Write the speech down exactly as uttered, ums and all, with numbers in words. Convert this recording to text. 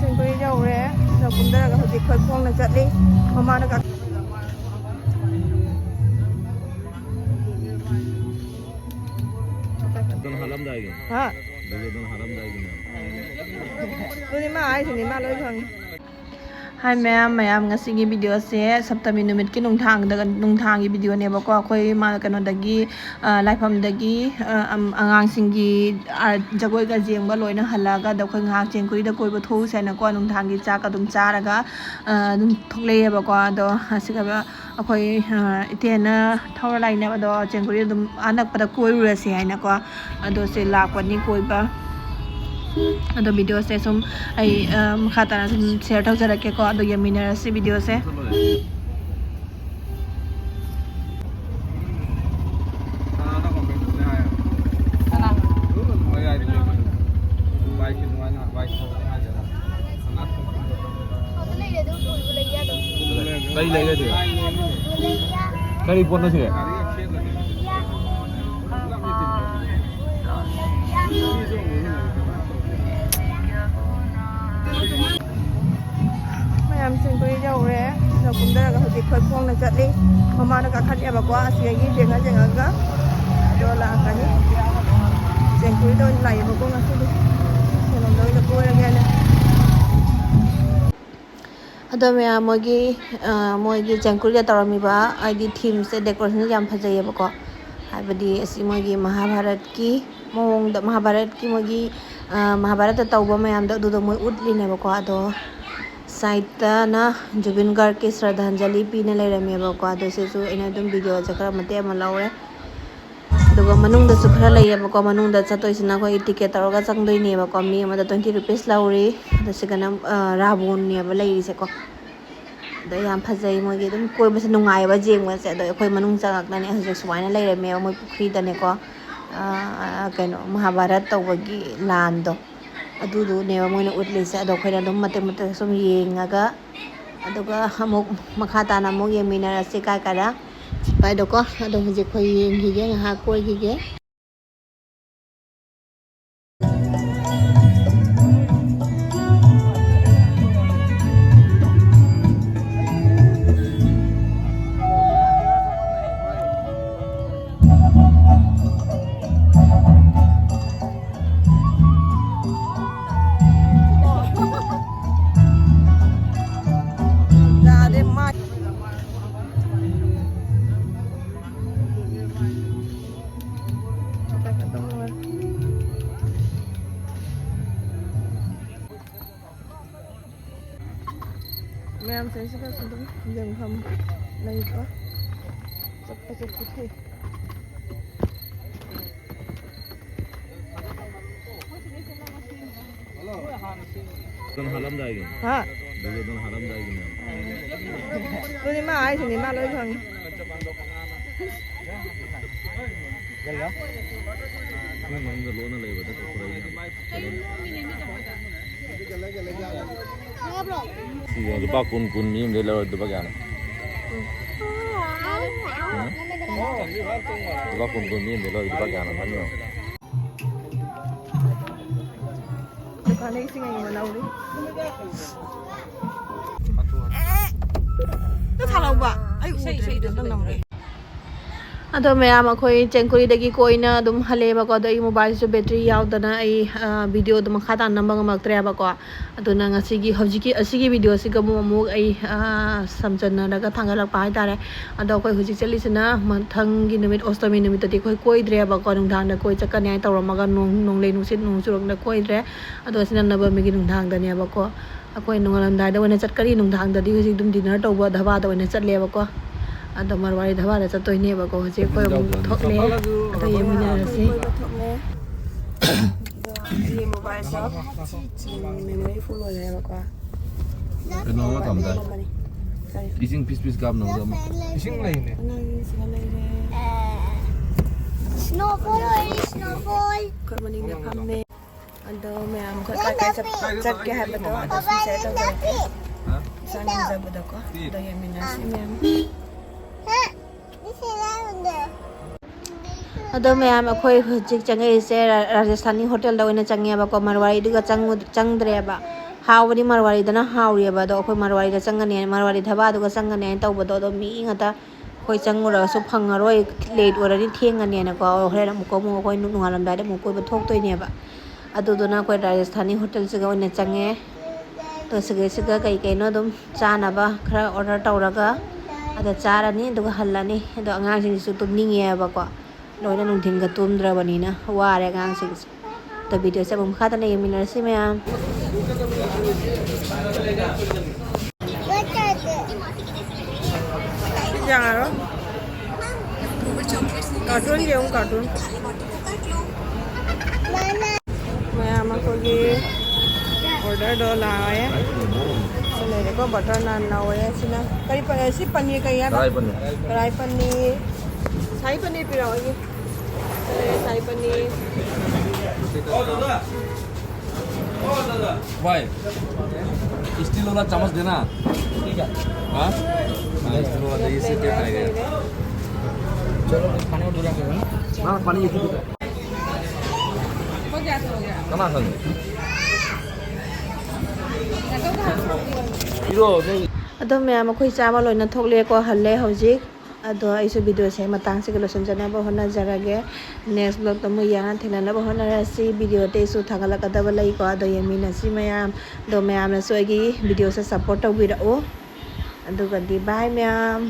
ꯁꯦꯟꯇꯨꯔꯤ ꯌꯧꯔꯦ꯫ ꯑꯗꯣ ꯀꯨꯝꯊꯔꯒ ꯍꯧꯖꯤꯛ ꯑꯩꯈꯣꯏ ꯈꯣꯡꯅ ꯆꯠꯂꯤ꯫ ꯃꯃꯥꯅ ꯀꯥ- ꯑꯗꯨꯅ ꯍꯥꯠꯂꯝꯗꯥꯏꯒꯤ꯫ ꯍꯥ? ꯑꯗꯨꯗꯤ ꯑꯗꯨꯅ ꯍꯥꯠꯂꯝꯗꯥꯏꯒꯤꯅꯦ꯫ ꯑꯗꯨꯗꯤ ꯃꯥ ꯍꯥꯏꯁꯤꯅꯤ, ꯃꯥ ꯂꯣꯏ ꯈꯪꯉꯤ꯫ ꯍꯥꯏ ꯃꯌꯥꯝ, ꯃꯌꯥꯝ, ꯉꯁꯤꯒꯤ ꯚꯤꯗꯤꯑꯣꯁꯦ ꯁꯞꯇꯃꯤ ꯅꯨꯃꯤꯠꯀꯤ ꯅꯨꯡꯗꯥꯡꯗ, ꯅꯨꯡꯗꯥꯡꯒꯤ ꯚꯤꯗꯤꯑꯣꯅꯦꯕꯀꯣ꯫ ꯑꯩꯈꯣꯏ ꯏꯃꯥ ꯀꯩꯅꯣꯗꯒꯤ, ꯑ, ꯂꯥꯏꯐꯝꯗꯒꯤ, ꯑ, ꯑꯝ, ꯑꯉꯥꯡꯁꯤꯡꯒꯤ ꯑꯥꯔꯠ ꯖꯒꯣꯏꯒ ꯌꯦꯡꯕ ꯂꯣꯏꯅ ꯍꯜꯂꯛꯑꯒ, ꯑꯗ ꯑꯩꯈꯣꯏ ꯉꯥꯏꯍꯥꯛ ꯆꯦꯡꯀꯨꯔꯤꯗ ꯀꯣꯏꯕ ꯊꯣꯛꯎꯁꯦ ꯍꯥꯏꯅꯀꯣ, ꯅꯨꯡꯗꯥꯡꯒꯤ ꯆꯥꯛ ꯑꯗꯨꯝ ꯆꯥꯔꯒ, ꯑ, ꯑꯗꯨꯝ ꯊꯣꯛꯂꯛꯑꯦꯕꯀꯣ꯫ ꯑꯗꯣ ꯑꯁꯤꯒ ꯑꯩꯈꯣꯏ, ꯑ, ꯏꯇꯦꯅ ꯊꯧꯔ ꯂꯥꯛꯏꯅꯦꯕ꯫ ꯑꯗꯣ ꯆꯦꯡꯀꯨꯔꯤ ꯑꯗꯨꯝ ꯑꯅꯛꯄꯗ ꯀꯣꯏꯔꯨꯔꯁꯦ ꯍꯥꯏꯅꯀꯣ꯫ ꯑꯗꯣ ꯁꯤ ꯂꯥꯛꯄꯅꯤ ꯀꯣꯏꯕ꯫ ꯑꯗꯣ ꯚꯤꯗꯤꯑꯣꯁꯦ ꯁꯨꯝ ꯑꯩ, ꯑ, ꯃꯈꯥ ꯇꯥꯅ ꯁꯨꯝ ꯁꯤꯌꯔ ꯇꯧꯖꯔꯛꯀꯦꯀꯣ꯫ ꯑꯗꯣ ꯌꯦꯡꯃꯤꯟꯅꯔꯁꯤ ꯚꯤꯗꯤꯑꯣꯁꯦ꯫ ꯀꯔꯤ ꯂꯩꯔꯒꯦ? ꯀꯔꯤ ꯄꯣꯠꯅꯣ ꯁꯤꯗꯤ? ꯃꯌꯥꯝ ꯁꯦꯟꯇꯨꯔꯤ ꯌꯧꯔꯦ꯫ ꯑꯗꯣ ꯀꯨꯝꯊꯔꯒ ꯍꯧꯖꯤꯛ ꯑꯩꯈꯣꯏ ꯈꯣꯡꯅ ꯆꯠꯂꯤ꯫ ꯃꯃꯥꯅ ꯀꯥꯈꯠꯂꯦꯕꯀꯣ, ꯑꯁꯤꯗꯒꯤ ꯌꯦꯡꯉ ꯌꯦꯡꯉꯒ ꯑꯗꯣ ꯂꯥꯛꯀꯅꯤ꯫ ꯁꯦꯟꯇꯨꯔꯤꯗ ꯑꯣꯏꯅ ꯂꯥꯛꯑꯦꯕꯀꯣ ꯉꯁꯤꯗꯤ꯫ ꯀꯩꯅꯣꯗ ꯑꯣꯏꯅ ꯀꯣꯏꯔꯒꯦꯅ꯫ ꯑꯗꯣ ꯃꯌꯥꯝ ꯃꯣꯏꯒꯤ, ꯑ, ꯃꯣꯏꯒꯤ ꯆꯦꯡꯀꯨꯔꯤꯗ ꯇꯧꯔꯝꯃꯤꯕ ꯍꯥꯏꯗꯤ ꯊꯤꯝꯁꯦ, ꯗꯦꯀꯣꯔꯦꯁꯟꯁꯦ ꯌꯥꯝ ꯐꯖꯩꯌꯦꯕꯀꯣ꯫ ꯍꯥꯏꯕꯗꯤ ꯑꯁꯤ ꯃꯣꯏꯒꯤ ꯃꯍꯥꯚꯥꯔꯠꯀꯤ ꯃꯑꯣꯡꯗ, ꯃꯍꯥꯚꯥꯔꯠꯀꯤ ꯃꯣꯏꯒꯤ, ꯑ, ꯃꯍꯥꯚꯥꯔꯠꯇ ꯇꯧꯕ ꯃꯌꯥꯝꯗꯣ ꯑꯗꯨꯗꯣ ꯃꯣꯏ ꯎꯠꯂꯤꯅꯦꯕꯀꯣ꯫ ꯑꯗꯣ ꯁꯥꯏꯠꯇꯅ ꯖꯨꯕꯤꯟ ꯒꯥꯔꯒꯀꯤ ꯁ꯭ꯔꯗꯥꯟꯖꯂꯤ ꯄꯤꯅ ꯂꯩꯔꯝꯃꯦꯕꯀꯣ꯫ ꯑꯗꯣ ꯁꯤꯁꯨ ꯑꯩꯅ ꯑꯗꯨꯝ ꯚꯤꯗꯤꯑꯣꯁꯦ ꯈꯔ ꯃꯇꯦꯛ ꯑꯃ ꯂꯧꯔꯦ꯫ ꯑꯗꯨꯒ ꯃꯅꯨꯡꯗꯁꯨ ꯈꯔ ꯂꯩꯌꯦꯕꯀꯣ꯫ ꯃꯅꯨꯡꯗ ꯆꯠꯇꯣꯏꯁꯤꯅ ꯑꯩꯈꯣꯏ ꯇꯤꯀꯦꯠ ꯇꯧꯔꯒ ꯆꯪꯗꯣꯏꯅꯦꯕꯀꯣ꯫ ꯃꯤ ꯑꯃꯗ twenty rupees ꯂꯧꯔꯤ꯫ ꯑꯗꯣ ꯁꯤꯒꯅ, ꯑ, ꯔꯥꯕꯣꯟꯅꯦꯕ ꯂꯩꯔꯤꯁꯦꯀꯣ꯫ ꯑꯗꯣ ꯌꯥꯝ ꯐꯖꯩ, ꯃꯣꯏꯒꯤ ꯑꯗꯨꯝ ꯀꯣꯏꯕꯁꯦ ꯅꯨꯡꯉꯥꯏꯌꯦꯕ ꯌꯦꯡꯕꯁꯦ꯫ ꯑꯗꯣ ꯑꯩꯈꯣꯏ ꯃꯅꯨꯡ ꯆꯪꯉꯛꯇꯅꯦ ꯍꯧꯖꯤꯛ ꯁꯨꯃꯥꯏꯅ ꯂꯩꯔꯝꯃꯦꯕ ꯃꯣꯏ ꯄꯨꯈ꯭ꯔꯤꯗꯅꯦꯀꯣ꯫ ꯑ, ꯀꯩꯅꯣ, ꯃꯍꯥꯚꯥꯔꯠ ꯇꯧꯕꯒꯤ ꯂꯥꯟꯗꯣ ꯑꯗꯨꯗꯨꯅꯦꯕ ꯃꯣꯏꯅ ꯎꯠꯂꯤꯁꯦ꯫ ꯑꯗꯣ ꯑꯩꯈꯣꯏꯅ ꯑꯗꯨꯝ ꯃꯇꯦꯛ ꯃꯇꯦꯛ ꯁꯨꯝ ꯌꯦꯡꯉꯒ ꯑꯗꯨꯒ ꯑꯃꯨꯛ ꯃꯈꯥ ꯇꯥꯅ ꯑꯃꯨꯛ ꯌꯦꯡꯃꯤꯟꯅꯔꯁꯤ ꯀꯥꯏ ꯀꯥꯏꯗ ꯆꯠꯄ ꯍꯥꯏꯗꯣꯀꯣ꯫ ꯑꯗꯣ ꯍꯧꯖꯤꯛ ꯑꯩꯈꯣꯏ ꯌꯦꯡꯈꯤꯒꯦ, ꯉꯥꯏꯍꯥꯛ ꯀꯣꯏꯈꯤꯒꯦ꯫ ꯃꯌꯥꯝꯁꯦ ꯁꯤꯗꯁꯨ ꯑꯗꯨꯝ ꯌꯦꯡꯐꯝ ꯂꯩꯀꯣ꯫ ꯆꯠꯄ ꯆꯠꯄ ꯐꯩ꯫ ꯑꯗꯨꯝ ꯍꯥꯜꯂꯝꯗꯥꯏꯒꯤ꯫ ꯍꯥ? ꯑꯗꯨꯗꯤ ꯑꯗꯨꯝ ꯍꯥꯜꯂꯝꯗꯥꯏꯒꯤꯅꯦ꯫ ꯑꯗꯨꯅꯤ ꯃꯥ ꯍꯥꯏꯁꯤꯅꯤ, ꯃꯥ ꯂꯣꯏ ꯈꯪꯉꯤ꯫ ꯃꯣꯏ ꯃꯅꯨꯡꯗ ꯂꯣꯟꯅ ꯂꯩꯕꯗ ꯄꯨꯔꯛꯏꯅꯦ꯫ ꯂꯨꯄꯥ ꯀꯨꯟ, ꯀꯨꯟ ꯃꯤ ꯑꯃꯗꯩ ꯂꯧꯔ ꯂꯨꯄꯥ ꯀꯌꯥꯅꯣ? ꯎꯝ? ꯂꯨꯄꯥ ꯀꯨꯟ, ꯀꯨꯟ ꯃꯤ ꯑꯃꯗꯩ ꯂꯧꯔ ꯂꯨꯄꯥ ꯀꯌꯥꯅꯣ ꯈꯪꯉꯤꯅꯣ? ꯗꯨꯀꯥꯟꯗ ꯏꯁꯤꯡ ꯑꯌꯤꯡꯕ ꯂꯧꯔꯤ꯫ ꯅꯪ ꯊꯥꯜꯍꯧꯕ? ꯑꯩ ꯎꯗ꯭ꯔꯦ, ꯅꯪ ꯂꯧꯔꯦ꯫ ꯑꯗꯣ ꯃꯌꯥꯝ, ꯑꯩꯈꯣꯏ ꯆꯦꯡꯀꯨꯔꯤꯗꯒꯤ ꯀꯣꯏꯅ ꯑꯗꯨꯝ ꯍꯜꯂꯛꯑꯦꯕꯀꯣ꯫ ꯑꯗꯣ ꯑꯩ ꯃꯣꯕꯥꯏꯜꯁꯤꯁꯨ ꯕꯦꯇ꯭ꯔꯤ ꯌꯥꯎꯗꯅ ꯑꯩ, ꯑ, ꯚꯤꯗꯤꯑꯣꯗꯣ ꯃꯈꯥ ꯇꯥꯅ ꯅꯝꯕ ꯉꯝꯃꯛꯇ꯭ꯔꯦꯕꯀꯣ꯫ ꯑꯗꯨꯅ ꯉꯁꯤꯒꯤ, ꯍꯧꯖꯤꯛꯀꯤ, ꯑꯁꯤꯒꯤ ꯚꯤꯗꯤꯑꯣꯁꯤꯒ ꯑꯃꯨꯛ, ꯑꯃꯨꯛ ꯑꯩ, ꯑ, ꯁꯝꯖꯟꯅꯔꯒ ꯊꯥꯡꯒꯠꯂꯛꯄ ꯍꯥꯏꯇꯥꯔꯦ꯫ ꯑꯗꯣ ꯑꯩꯈꯣꯏ ꯍꯧꯖꯤꯛ ꯆꯠꯂꯤꯁꯤꯅ ꯃꯊꯪꯒꯤ ꯅꯨꯃꯤꯠ ꯑꯣꯁꯇꯃꯤ ꯅꯨꯃꯤꯠꯇꯗꯤ ꯑꯩꯈꯣꯏ ꯀꯣꯏꯗ꯭ꯔꯦꯕꯀꯣ꯫ ꯅꯨꯡꯗꯥꯡꯗ ꯀꯣꯏ ꯆꯠꯀꯅꯤ ꯍꯥꯏꯅ ꯇꯧꯔꯝꯃꯒ ꯅꯣꯡ, ꯅꯣꯡꯂꯩ ꯅꯨꯡꯁꯤꯠ, ꯅꯣꯡ ꯆꯨꯔꯛꯇꯅ ꯀꯣꯏꯗ꯭ꯔꯦ꯫ ꯑꯗꯣ ꯑꯁꯤꯅ ꯅꯕꯃꯤꯒꯤ ꯅꯨꯡꯗꯥꯡꯗꯅꯦꯕꯀꯣ꯫ ꯑꯩꯈꯣꯏ ꯅꯣꯡꯉꯥꯜꯂꯝꯗꯥꯏꯗ ꯑꯣꯏꯅ ꯆꯠꯀꯅꯤ, ꯅꯨꯡꯗꯥꯡꯗꯗꯤ ꯍꯧꯖꯤꯛ ꯑꯗꯨꯝ ꯗꯤꯅꯔ ꯇꯧꯕ ꯙꯕꯥꯗ ꯑꯣꯏꯅ ꯆꯠꯂꯦꯕꯀꯣ꯫ ꯑꯗꯣ ꯃꯔꯋꯥꯔꯤ ꯙꯕꯥꯗ ꯆꯠꯇꯣꯏꯅꯦꯕꯀꯣ꯫ ꯍꯧꯖꯤꯛ ꯑꯩꯈꯣꯏ ꯑꯃꯨꯛ ꯊꯣꯛꯂꯦ, ꯑꯗꯣ ꯌꯦꯡꯃꯤꯟꯅꯔꯁꯤ꯫ ꯀꯣꯏꯕ ꯊꯣꯛꯂꯦ꯫ ꯑꯗꯣ ꯑꯩꯒꯤ ꯃꯣꯕꯥꯏꯜꯁꯦ ꯃꯦꯃꯣꯔꯤ ꯐꯨꯜ ꯑꯣꯏꯔꯦꯕꯀꯣ꯫ ꯀꯩꯅꯣ ꯑꯃ ꯊꯝꯗꯥꯏ? ꯀꯔꯤ? ꯏꯁꯤꯡ ꯄꯤꯁ ꯄꯤꯁ ꯀꯥꯞꯅꯕꯗꯣ ꯑꯃ꯫ ꯏꯁꯤꯡ ꯂꯩꯅꯦ꯫ ꯑꯉꯥꯡꯒꯤ ꯁꯤꯗ ꯂꯩꯔꯦ꯫ Snowfall ꯑꯣꯏꯔꯦ, snowfall꯫ ꯑꯩꯈꯣꯏ ꯃꯅꯤꯡꯗ ꯐꯝꯃꯦ꯫ ꯑꯗꯣ ꯃꯌꯥꯝ ꯑꯩꯈꯣꯏ ꯀꯥꯏ ꯀꯥꯏ ꯆꯠ-, ꯆꯠꯀꯦ ꯍꯥꯏꯕꯗꯣ ꯑꯗꯣ ꯁꯤ share ꯇꯧꯖꯔꯛꯀꯦ꯫ ꯏꯁꯥ ꯉꯝꯖꯕꯗꯣꯀꯣ꯫ ꯑꯗꯣ ꯌꯦꯡꯃꯤꯟꯅꯁꯤ ꯃꯌꯥꯝ꯫ ꯑꯗꯣ ꯃꯌꯥꯝ, ꯑꯩꯈꯣꯏ ꯍꯧꯖꯤꯛ ꯆꯪꯉꯛꯏꯁꯦ ꯔꯥ-, ꯔꯥꯖꯁꯊꯥꯅꯤ ꯍꯣꯇꯦꯜꯗ ꯑꯣꯏꯅ ꯆꯪꯉꯦꯕꯀꯣ꯫ ꯃꯔꯋꯥꯔꯤꯗꯨꯒ ꯆꯪꯉꯨ-, ꯆꯪꯗ꯭ꯔꯦꯕ꯫ ꯍꯥꯎꯕꯗꯤ ꯃꯔꯋꯥꯔꯤꯗꯅ ꯍꯥꯎꯔꯤꯑꯕ꯫ ꯑꯗꯣ ꯑꯩꯈꯣꯏ ꯃꯔꯋꯥꯔꯤꯗ ꯆꯪꯒꯅꯤ, ꯃꯔꯋꯥꯔꯤ ꯙꯕꯥꯗꯨꯒ ꯆꯪꯒꯅꯤ ꯍꯥꯏꯅ ꯇꯧꯕꯗꯣ, ꯑꯗꯣ ꯃꯤ ꯉꯥꯛꯇ ꯑꯩꯈꯣꯏ ꯆꯪꯉꯨꯔꯒꯁꯨ ꯐꯪꯉꯔꯣꯏ, late ꯑꯣꯏꯔꯅꯤ, ꯊꯦꯡꯉꯅꯦꯅꯀꯣ꯫ ꯍꯣꯔꯦꯟ ꯑꯃꯨꯛꯀ ꯑꯃꯨꯛ ꯑꯩꯈꯣꯏ ꯅꯣꯡꯉꯥꯜꯂꯝꯗꯥꯏꯗ ꯑꯃꯨꯛ ꯀꯣꯏꯕ ꯊꯣꯛꯇꯣꯏꯅꯦꯕ꯫ ꯑꯗꯨꯗꯨꯅ ꯑꯩꯈꯣꯏ ꯔꯥꯖꯁꯊꯥꯅꯤ ꯍꯣꯇꯦꯜꯁꯤꯒ ꯑꯣꯏꯅ ꯆꯪꯉꯦ꯫ ꯑꯗꯣ ꯁꯤꯒꯩꯁꯤꯒ ꯀꯩ ꯀꯩꯅꯣ ꯑꯗꯨꯝ ꯆꯥꯅꯕ ꯈꯔ order ꯇꯧꯔꯒ ꯑꯗ ꯆꯥꯔꯅꯤ, ꯑꯗꯨꯒ ꯍꯜꯂꯅꯤ꯫ ꯑꯗꯣ ꯑꯉꯥꯡꯁꯤꯡꯁꯤꯁꯨ ꯇꯨꯝꯅꯤꯡꯉꯦꯕꯀꯣ, ꯂꯣꯏꯅ ꯅꯨꯡꯊꯤꯟꯒ ꯇꯨꯝꯗ꯭ꯔꯕꯅꯤꯅ ꯋꯥꯔꯦ ꯑꯉꯥꯡꯁꯤꯡꯁꯦ꯫ ꯑꯗꯣ ꯚꯤꯗꯤꯑꯣꯁꯦ ꯑꯃꯨꯛ ꯃꯈꯥ ꯇꯥꯅ ꯌꯦꯡꯃꯤꯟꯅꯔꯁꯤ ꯃꯌꯥꯝ꯫ ꯌꯥꯔꯣ? ꯀꯥꯔꯇꯨꯟ ꯌꯦꯡꯉꯨ, ꯀꯥꯔꯇꯨꯟ꯫ ꯃꯌꯥꯝ ꯑꯩꯈꯣꯏꯒꯤ ꯑꯣꯔꯗꯔꯗꯣ ꯂꯥꯛꯑꯦ꯫ ꯁꯤ ꯂꯩꯔꯦꯀꯣ, ꯕꯇꯔ ꯅꯥꯟ ꯂꯧꯔꯦ꯫ ꯁꯤꯅ ꯀꯔꯤ ꯄ-, ꯁꯤ ꯄꯅꯤꯔ ꯀꯔꯤ ꯍꯥꯏꯕ? ꯀꯔꯥꯏ ꯄꯅꯤꯔ? ꯀꯔꯥꯏ ꯄꯅꯤꯔ꯫ ꯁꯥꯍꯤ ꯄꯅꯤꯔ ꯄꯤꯔꯛꯑꯣ ꯑꯩꯒꯤ꯫ ꯁꯤ ꯂꯩꯔꯦ, ꯁꯥꯍꯤ ꯄꯅꯤꯔ꯫ भाई, स्टील वाला चम्मच देना। ठीक है। हाँ? हाँ, स्टील वाला दे, इससे क्या खाएगा? चलो, खाने को दूर रखेगा ना? हाँ, पानी एक ही दूर है। हो गया तो हो गया। कहाँ खाने? ꯑꯗꯣ ꯃꯌꯥꯝ, ꯑꯩꯈꯣꯏ ꯆꯥꯕ ꯂꯣꯏꯅ ꯊꯣꯛꯂꯛꯑꯦꯀꯣ, ꯍꯜꯂꯦ ꯍꯧꯖꯤꯛ꯫ ꯑꯗꯣ ꯑꯩꯁꯨ ꯚꯤꯗꯤꯑꯣꯁꯦ ꯃꯇꯥꯡꯁꯤꯒ ꯂꯣꯏꯁꯤꯟꯖꯅꯕ ꯍꯣꯠꯅꯖꯔꯒꯦ꯫ ꯅꯦꯛꯁ ꯕ꯭ꯂꯣꯛꯇ ꯑꯃꯨꯛ ꯌꯦꯡꯉ ꯊꯦꯡꯅꯅꯕ ꯍꯣꯠꯅꯔꯁꯤ꯫ ꯚꯤꯗꯤꯑꯣ ꯑꯇꯩꯁꯨ ꯊꯥꯒꯠꯂꯛꯀꯗꯕ ꯂꯩꯀꯣ, ꯑꯗꯣ ꯌꯦꯡꯃꯤꯟꯅꯁꯤ ꯃꯌꯥꯝ꯫ ꯑꯗꯣ ꯃꯌꯥꯝꯅꯁꯨ ꯑꯩꯒꯤ ꯚꯤꯗꯤꯑꯣꯁꯦ ꯁꯞꯄꯣꯔꯠ ꯇꯧꯕꯤꯔꯛꯎ꯫ ꯑꯗꯨꯒꯗꯤ ꯕꯥꯏ ꯃꯌꯥꯝ꯫